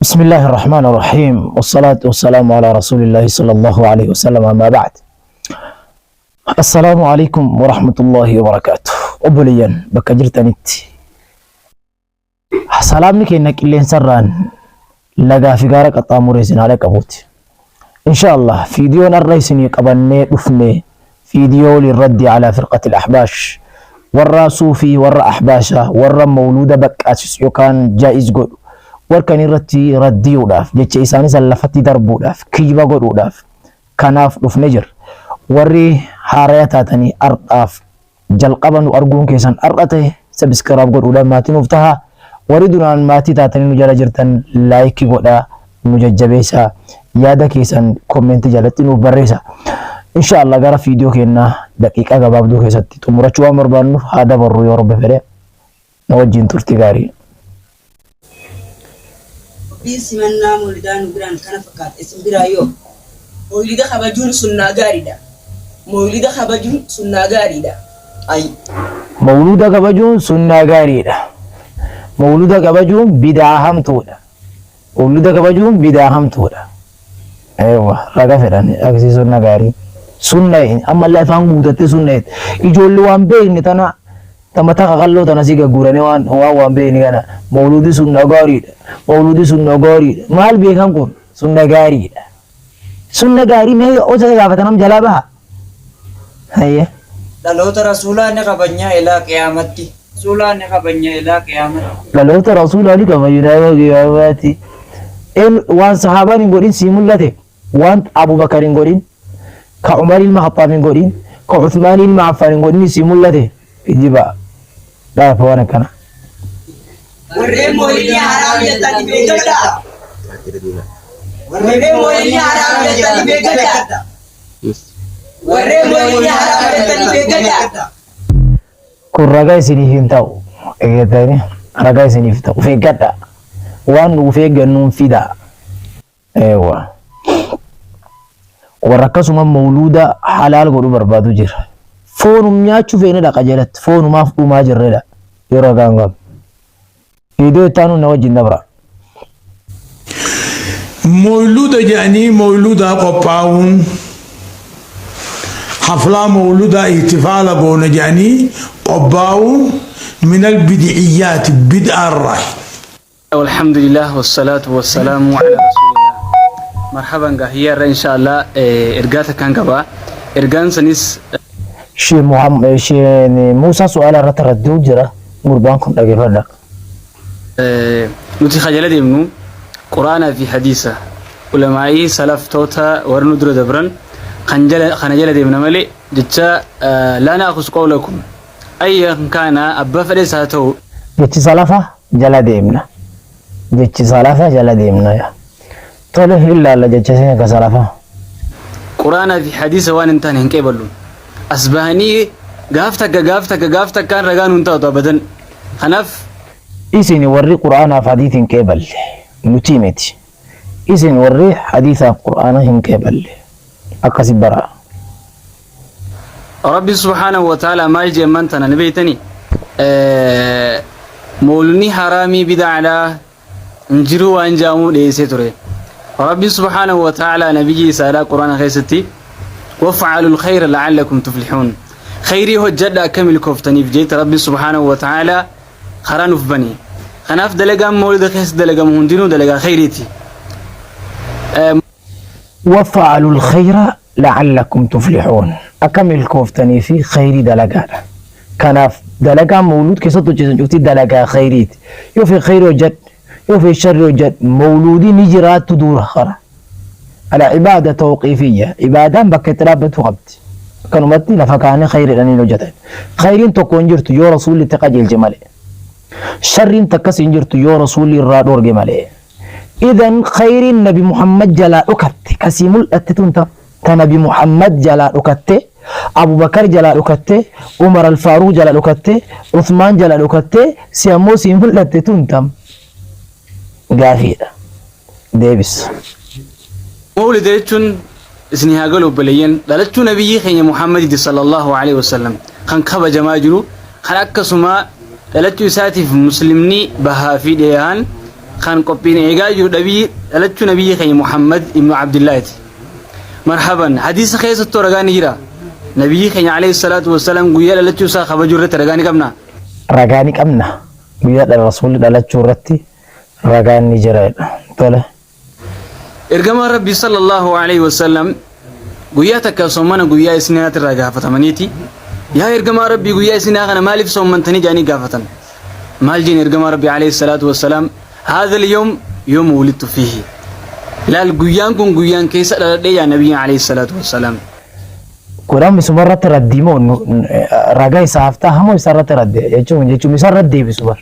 بسم الله الرحمن الرحيم والصلاة والسلام على رسول الله صلى الله عليه وسلم، أما بعد، السلام عليكم ورحمة الله وبركاته. Obboleeyyan bakka jirtanitti salaamni keenya qilleensarraan lagaa fi gaara qaxxaamuree isin haala qabuuti. Insha Allah fiidiyoon har'a isinii qabannee dhufne fiidiyoo للرد على فرقة الأحباش، warra suufii, warra ahbaasha, warra mawluuda baqqaasisu yookaan jaa'iz godhu, warra irratti raddiyuudhaaf, jecha isaanii san lafatti darbuudhaaf, kijiba godhuudhaaf kanaaf dhufne jira. Warri haaraya taatanii ardhaaf jalqaba nu arguun keessan har'a ta'e, subscribe godhuudhaan maatii nuuf taha. Warri duraan maatii taatanii nu jala jirtan, like godhaa nu jajjabeessaa, yaada keessan comment jalatti nuuf barreessa. Insha Allah gara viidiyoo keenyaa daqiiqaa gabaabduu keessatti xumurachuu waan barbaannuuf haa dabarru. Yoo Rabbi fedhe na wajjin turti gaarii. Qophiin simannaa moolidaa nu biraan kana fakkaata. Isin biraa yoo? Moolida kabajuun sunnaa gaariidha. Moolida kabajuun sunnaa gaariidha. Ay. Mawluuda kabajuun sunnaa gaariidha. Mawluuda kabajuun bidaa hamtuudha. Mawluuda kabajuun bidaa hamtuudha. Eewa, raga fedhan akkasii sunna gaarii. Sunna ammallee afaan guutattee sunna ijoollee waan beekne tana ta mataa qaqalloo tana si gagguuranii waan beekne kana mawluudi sunna gaariidha. Mawluudi sunna gaariidha. Maal beekan kun sunna gaariidha. Sunna gaarii mee osoo gaafatanam jalaa baha. Hayya. Dhaloota rasuulaa ni kabajnaa ilaa qiyaamatti. Rasuulaa ni kabajnaa ilaa qiyaamatti. Dhaloota rasuulaa ni kabajnaa ilaa qiyaamatti. Waan sahaabaan hin godhin sii mul'ate, waan Abubakar hin godhin, ka Umar ilma Khattaab hin godhin, ka Uthmaan ilma Affaan hin godhin sii mul'ate, kijiba dhaafa waan akkana. Warreen moolidii haraam jettanii beekadhaa. Warreen moolidii haraam jettanii beekadhaa. Warreen moolidii haraam jettanii beekadhaa. Kun ragaa isiniif hin ta'u. Eeggatanii ragaa isiniif ta'u. Of eeggadha. Waan nuuf eeggannuun fidaa. Eewwa. Warra akkasuma mawluuda halaal godhuu barbaadu jira. Foonum nyaachuu feene dhaqa jalatti. Foonumaaf dhumaa jirredha. Yoo ragaan qabu. Viidiyoo itti aanu na wajjin dabra. Moyluda jedhanii moyludaa qophaa'uun, haflaa mawludaa ihtifaala goona jedhanii qophaa'uun من البدعيات, bid'aarraa. والحمد لله والصلاة والسلام على رسول الله. مرحبا هي إن شاء الله إرجاتك كان قبا إرجان سنس. Shee Muhammad, Shee Muusaa su'aala irratti radduu jira. Gurbaan kun dhageeffadha. Nuti khajala deemnu quraanaa fi hadiisa ulamaa'ii salaftoota warra nu dura dabran kan jala kana jala deemna malee, jecha لا نأخذ قولكم أيا كان, abbaa fedhes haa ta'u. Jechi salafa jala deemna. Jechi salafa jala deemna. Tole, ilaalla jecha isin akka salafa. Quraanaa fi hadiisa waan hin taane hin qeeballu. As bahanii gaaf takka gaaf takka gaaf takkaan ragaan hin taatu abadan. Kanaaf Isin warri quraanaaf hadiisa hin qeeballe nuti miti. Isin warri hadiisaaf quraana hin qeeballe akkasi bara. Rabbi سبحانه وتعالى maal jee ammaan tana ni beeytanii? Moolni haraamii bidaadhaa hin jiru waan jaamuu dhiyeessee ture. Rabbi سبحانه وتعالى nabiyyi isaadhaa quraana keessatti وافعلوا الخير لعلكم تفلحون, khayrii hojjedha akka milkooftaniif jeeta Rabbi سبحانه وتعالى karaa nuuf bane. Kanaaf dalagaan moolida keessa dalagamu hundinuu dalagaa khayriiti. وافعلوا الخير لعلكم تفلحون, akka milkooftanii fi khayrii dalagaadha. Kanaaf dalagaa mawluud keessatti hojjetan cufti dalagaa khayriiti. Yoo fi khayrii hojjedhu, yoo fi sharri hojjedhu, mawluudii ni jiraattu dura kara. العبادة توقيفية, ibaadaan bakka itti dhaabbatu qabdi. Akkanumatti lafa kaanii khayriidhaan hin hojjetan. Khayriin tokko hin jirtu yoo rasuulli itti qajeelche malee. Sharriin takkas hin jirtu yoo rasuulli irraa dhoorge malee. إذن khayriin Nabi Muhammad jalaa dhokatte kasii mul'atte tun ta Nabi Muhammad jalaa dhokatte, Abubakar jalaa dhokatte, Umar al-Faaruq jalaa dhokatte, Uthmaan jalaa dhokatte, si ammoo sii mul'atte tun tam gaafiidha. Deebis. Mawlida jechuun isin haa galu obboleeyyan, dhalachuu nabiyyii keenya Muhammaditi صلى الله عليه وسلم kan kabajamaa jiru, kan akkasuma dhalachuu isaatiif muslimni bahaa fi dhiyahan. Kan qophiin eegaa jiru dhabii dhalachuu nabiyyi keenya Muhammad ibnu Abdillaahiti. Marhaban hadiisa keessattuu ragaa ni jira. Nabiyyi keenya alayhi salaatu wassalaam guyyaa dhalachuu isaa kabajuu irratti ragaa ni qabna. Ragaa ni qabna. Guyyaa dhala rasuulli dhalachuu irratti ragaan ni jira jedha. Tole. Ergamaan Rabbii sallallahu alaihi wasallam guyyaa takka soomana guyyaa isninaati irraa gaafatamaniiti. Yaa ergamaa Rabbii, guyyaa isninaa kana maaliif soommantanii jedhanii gaafatan. Maal jeen ergamaa Rabbii alayhi salaatu wassalaam? Haadha al-yawm yawma wulidtu fiihi. Laal, guyyaan kun guyyaan keessa dhaladhee yaa nabiyyiin alayhi salaatu wassalaam. Kudhan isuma irratti raddii moo raga isaaf taha moo isa irratti radde jechuun isa irratti deebisu bar.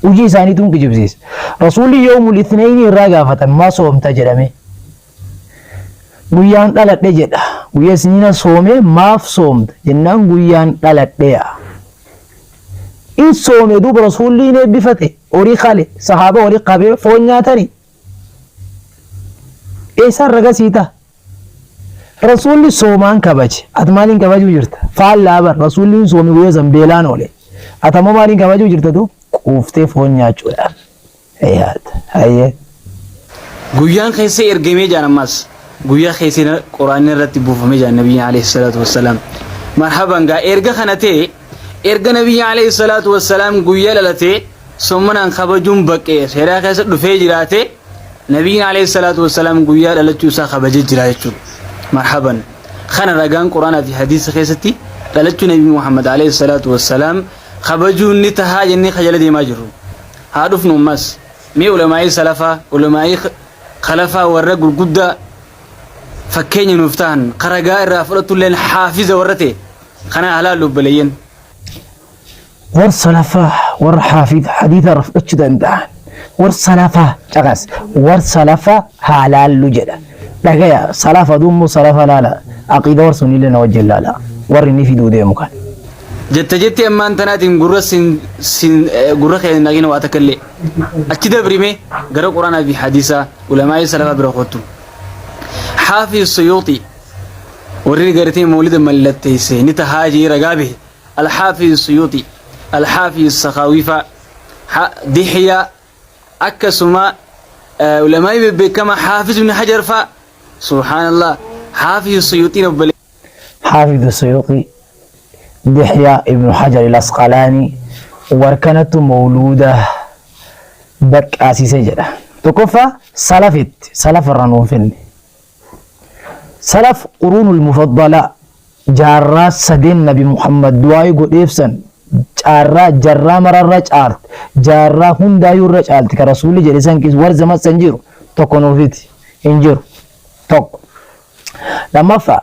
Hojii isaaniitu hin kijibsiisa. Rasuulli yoomul ithnayni irraa gaafatan, maa soomta jedhame. Guyyaan dhaladhe jedha. Guyyaa isniina soome, maaf soomta jennaan guyyaan dhaladheya. In soome duuba rasuulli hin eebbifate, horii qale, sahaaba horii qabee foon nyaatani. Eessaan raga sii ta'a? Rasuulli soomaan kabaje. Ati maaliin kabajuu jirta? Faallaa bar, rasuulli hin soome, guyyaa san beelaan oole. Ati ammoo maaliin kabajuu jirta tu? Quuftee foon nyaachuudhaan. Hayyaata. Hayyee. Guyyaan keessa ergamee jaan, ammas guyyaa keessa quraanni irratti buufamee jaan nabiyyiin alayhi salaatu wassalaam. Marhaban gaa, erga kana ta'e, erga nabiyyiin alayhi salaatu wassalaam guyyaa dhalatee soomanaan kabajuun baqqee seeraa keessa dhufee jiraate, nabiyyiin alayhi salaatu wassalaam guyyaa dhalachuu isaa kabajee jira jechuudha. Marhaban kana ragaan quraanaa fi hadiisa keessatti dhalachuu nabi Muhammad alayhi salaatu wassalaam kabajuun ni tahaa jennee kajala deemaa jirru. Haa dhufnu ammas mee ulamaa'ii salafaa, ulamaa'ii khalafaa, warra gurguddaa fakkeenya nuuf tahan, karagaa irraa fudhatulleen haafiza warra ta'e kana halaallu, obboleeyyan. War salafaa, warra haafid hadiisa irraa fudhachuu danda'an, war salafaa caqas, war salafaa haa laallu jedha. Dhagaya, salafa duummoo salafa laala, aqiida war sunillee na wajjin laala, warri inni fiduu deemu kan. Jette jettee ammaan tanaatiin gurra sin sin gurra kee hin dhagina waa takka illee. Achi dabrime gara quraanaa fi hadiisaa ulamaa'ii salafaa bira kottu. Haafiz Suyuuxii warri gartee mawlida mallatteesse ni tahaa jee ragaa bahe. Alhaafiz Suyuuxii, Alhaafiz Sakhaawifaa, Dihyaa, akkasuma ulamaa'ii bebbeekamaa Haafiz Ibn Hajar faa. Subhaanallah, Haafiz Suyuuxiin obbolee. Haafiz Suyuuxii, Dihyaa, Ibnu Hajar al-Asqalaanii warkanatu mawluuda baqqaasise jedha. Tokkoffaa salafitti salafa irraa nuun finne. Salaf quruunul mufaddalaa, jaarraa sadeen nabi Muhammad du'aa'ii godheef san, caarraa jarraa mararra caalti, jaarraa hundaayyuu irra caalti ka rasuulli jedhe san keessa warri zaman san jiru tokko nuufiti hin jiru tokko. Lammaffaa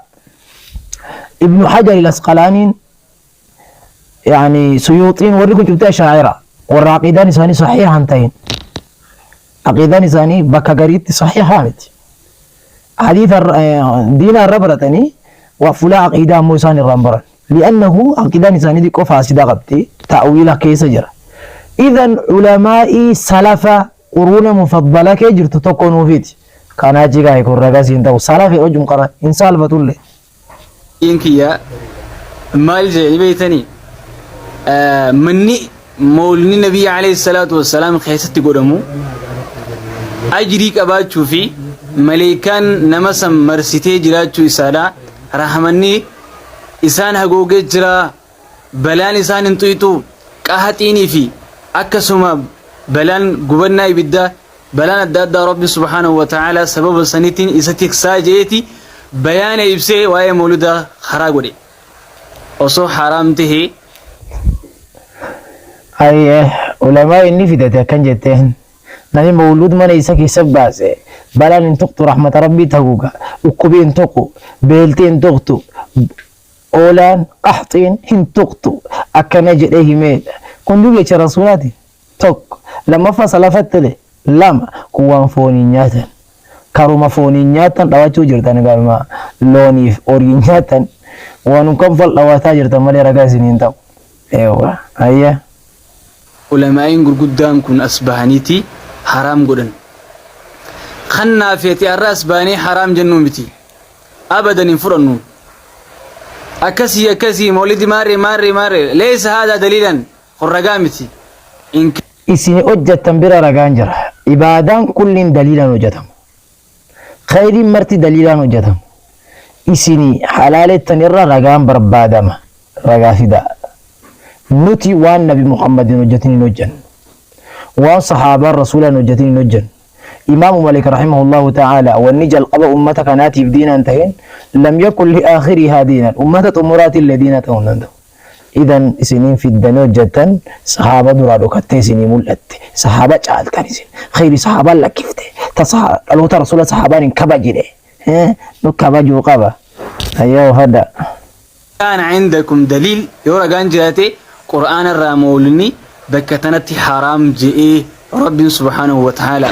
Ibnu Hajar al-Asqalaaniin, yaani Suyuuxiin, warri kun cufti ashaa'ira, warra aqiidaan isaanii sahiha hin ta'in, aqiidaan isaanii bakka gariitti sahihaa miti. Hadiisa diina irra baratanii waa fulaa aqiidaa ammoo isaan irraa hin baran. Li'annahu aqiidaan isaanii xiqqoo faasidaa qabdi, ta'wiila keessa jira. Idan ulamaa'ii salafa quruuna mufaddala kee jirtu tokko nuufiti. Kanaa achi gaa'e kun ragaa siin ta'u salafi hojum qara hin saalfatullee. Biyyin kiyya maal jedhe ni beektanii? Manni mawlidni nabiyyi alayhi salaatu wassalaam keessatti godhamu ajrii qabaachuu fi maleekaan nama san marsitee jiraachuu isaadha. Rahmanni isaan hagoogee jira. Balaan isaan hin tuyxu. Qahaxiinii fi akkasuma balaan gubannaa ibiddaa, balaan adda addaa Rabbi subhaanahu wa ta'aalaa sababa saniitiin isa tiksaa je'eeti bayaana ibsee waa'ee mawlidaa karaa godhe. Osoo haraam tahee Ayyee, ulamaa inni fidate akkan jetteen, namni mawluud mana isa keessa baase balaan hin tuqxu, rahmata rabbii taguuga, dhukkubii hin tuqu, beeltii hin tuqxu, oolaan qaxxiin hin tuqxu akkana jedhee himeedha. Kun dubi jecha rasuulaati tokko. Lammaffaa salafattile lama, kun waan fooniin nyaatan, karuma fooniin nyaatan dhawachuu jirtan, galma looniif horiin nyaatan waan kan fal dhawataa jirtan malee ragaa isin hin ta'u. Eewwa, ayyee. Ulamaa'iin gurguddaan kun as bahaniiti haraam godhan. Kannaa feeti arra as baanee haraam jennuu miti. Abadan hin fudhannu. Akkasii akkasii mawlidi maarree maarree maarree, leessa haadaa daliilan, kun ragaa miti. In Isin hojjettan bira ragaan jira. Ibaadaan kulliin daliilaan hojjetama. Khayriin marti daliilaan hojjetama. Isin halaalettan irra ragaan barbaadama. Ragaa fidaa. Nuti waan Nabi Muhammadin hojjetin hin hojjennu. Waan sahaabaan rasuulaan hojjetin hin hojjennu. Imaamu Malik rahimahullahu ta'ala wanni jalqaba ummata kanaatiif diinaan tahin lam yakun li aakhirihaa diinan, ummata xumuraatillee diina ta'uu hin danda'u. Idan isiniin fiddanii hojjettan sahaaba duraa dhokattee isinii mul'atte. Sahaaba caaltan isin. Khayri sahaabaan lakkifte. Ta dhaloota rasuula sahaabaan hin kabajine. Nu kabajuu qaba. Ayyaa ufadha. Kaana cindakum daliil, yoo ragaan jiraate qur'aana irraa mawlidni bakka tanatti haraam je'ee Rabbiin subhaanahu wa ta'aala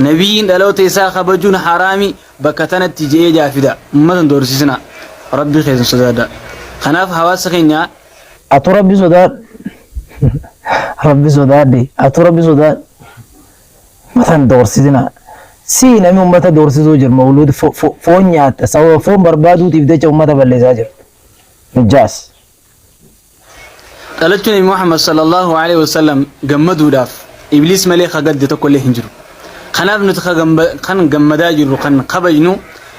nabiyyiin dhaloota isaa kabajuun haraami bakka tanatti je'ee jaa fida. Ummata hin doorsisinaa, Rabbii keessan sodaadha. Kanaaf hawaasa keenya. Atu Rabbi sodaadhu, Rabbi sodaadhi, atu Rabbi sodaadhu, ummata hin doorsisinaa. Sii namni ummata doorsisuu jiru mawluud foon nyaatta, sababa foon barbaaduutiif jecha ummata balleessaa jirtu. Nijaas. Dhalachuu Nabi Muhammad sallallahu alaihi wasallam gammaduudhaaf Ibliis malee ka gadde tokko illee hin jiru. Kanaaf nuti kan gammadaa jirru, kan kabajnu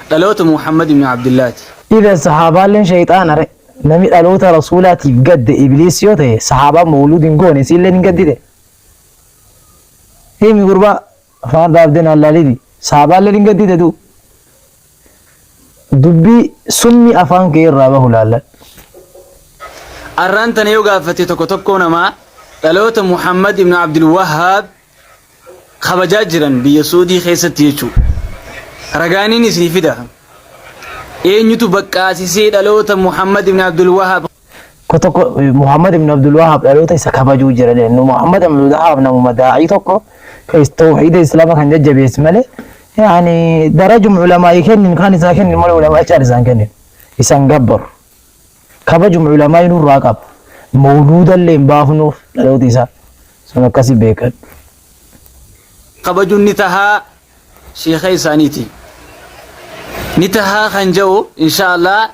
dhaloota Muhammad ibn Abdillaati. Idan sahaabaalleen shayxaana re? Nami dhaloota rasuulaatiif gadde Ibliis yoo ta'e, sahaabaan mawluud hin goone, isiilleen hin gaddite? Himi gurbaa, afaan dhaabdee naan laalini. Sahaabaalleen hin gaddite du? Dubbii summi afaan kee irraa bahu laalladhu. Arraan tana yoo gaafatte tokko tokkoo namaa dhaloota Muhammad ibn Abdul Wahhaab kabajaa jiran biyya Suudii keessatti jechuu. Ragaaniin isinii fida. Eenyutu baqqaasisee dhaloota Muhammad ibn Abdul Wahhaab Ko tokko Muhammad ibn Abdul Wahhab dhaloota isa kabajuu jira jedhe. Nu Muhammad ibn Abdul Wahhab namuma daa'ii tokko ka tawhiida Islaama kan jajjabeessu malee, yaani darajum ulamaa'ii kennin kan isaa kennin malee ulamaa caan isaan kennin. Isan gabbaru. Kabajum ulamaa'ii nurraa qaba. Mawluudallee hin baafnuuf dhaloota isaa. Sun akkasi beekadhu. Kabajuun ni tahaa sheeka isaaniiti. Ni tahaa kan jedhu insha Allah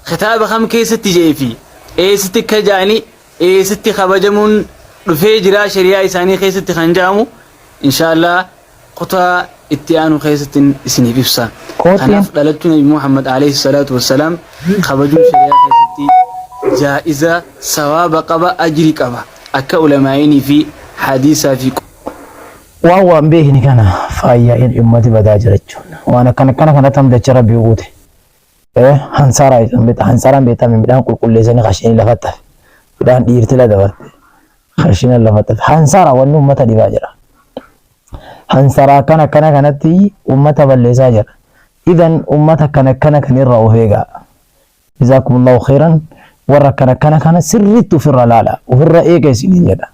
kitaaba kam keessatti jedhee fi eessatti akka jedhani, eessatti kabajamuun dhufee jira shari'aa isaanii keessatti kan jedhamu insha Allah kutaa itti aanu keessatti isiniif ibsa. Kootiin. Kanaaf dhalachuu Nabi Muhammad alayhi salaatu wassalaam kabajuun shari'aa keessatti jaa'iza, sawaaba qaba, ajri qaba akka ulamaa'inii fi hadiisaa fi Waan beekni kana faayyaa'in ummati badaa jira jechuudha. Waan akkana akkana kanatti hamdacha Rabbii guute. Hansaaraa jedhan beekta. Hansaaraan beektame midhaan qulqulleessanii kashinii lafatti hafe. Midhaan dhiirti la dabarte. Kashina lafatti hafe. Hansaaraa wanni ummata dhibaa jira. Hansaraa akkana akkana kanatti ummata balleessaa jira. Idan ummata akkana akkana kan irraa of eegaa. Jazaakumullahu khairan, warra akkana akkana kana sirriitti ofirra laala. Ofirra eega isiniin jedha.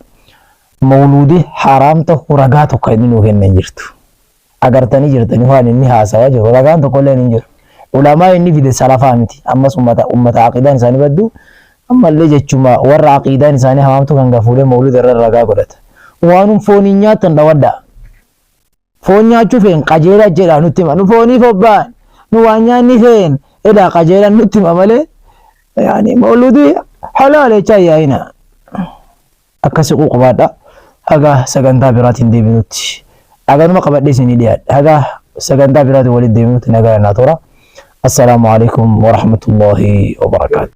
Mawluudi haraam ta'uu ragaa tokko inni nuu kennan jirtu. Agartanii jirtanii waan inni haasawaa jiru ragaan tokko illee hin jiru. Ulamaa inni fide salafaa miti. Ammas ummata aqidaan isaanii baddu ammallee jechuma warra aqiidaan isaanii hamaamtu kan gafuulee mawluuda irra ragaa godhata. Waanum fooniin nyaattan dhawadhaa. Foon nyaachuu feen qajeelaa jedhaa nutti hima. Nu fooniif hobba'an. Nu waan nyaanni feen edhaa qajeelaan nutti hima malee yaani mawluudii halaal jechaa yaa'ina. Akkasi quuqabaadha. Haga sagantaa biraatiin deebinutti. Haganuma qabadhee isinii dhiyaadhe. Haga sagantaa biraatiin walitti deebinutti nagaa naa tura. Assalaamu alaikum warahmatullahi wabarakaatu.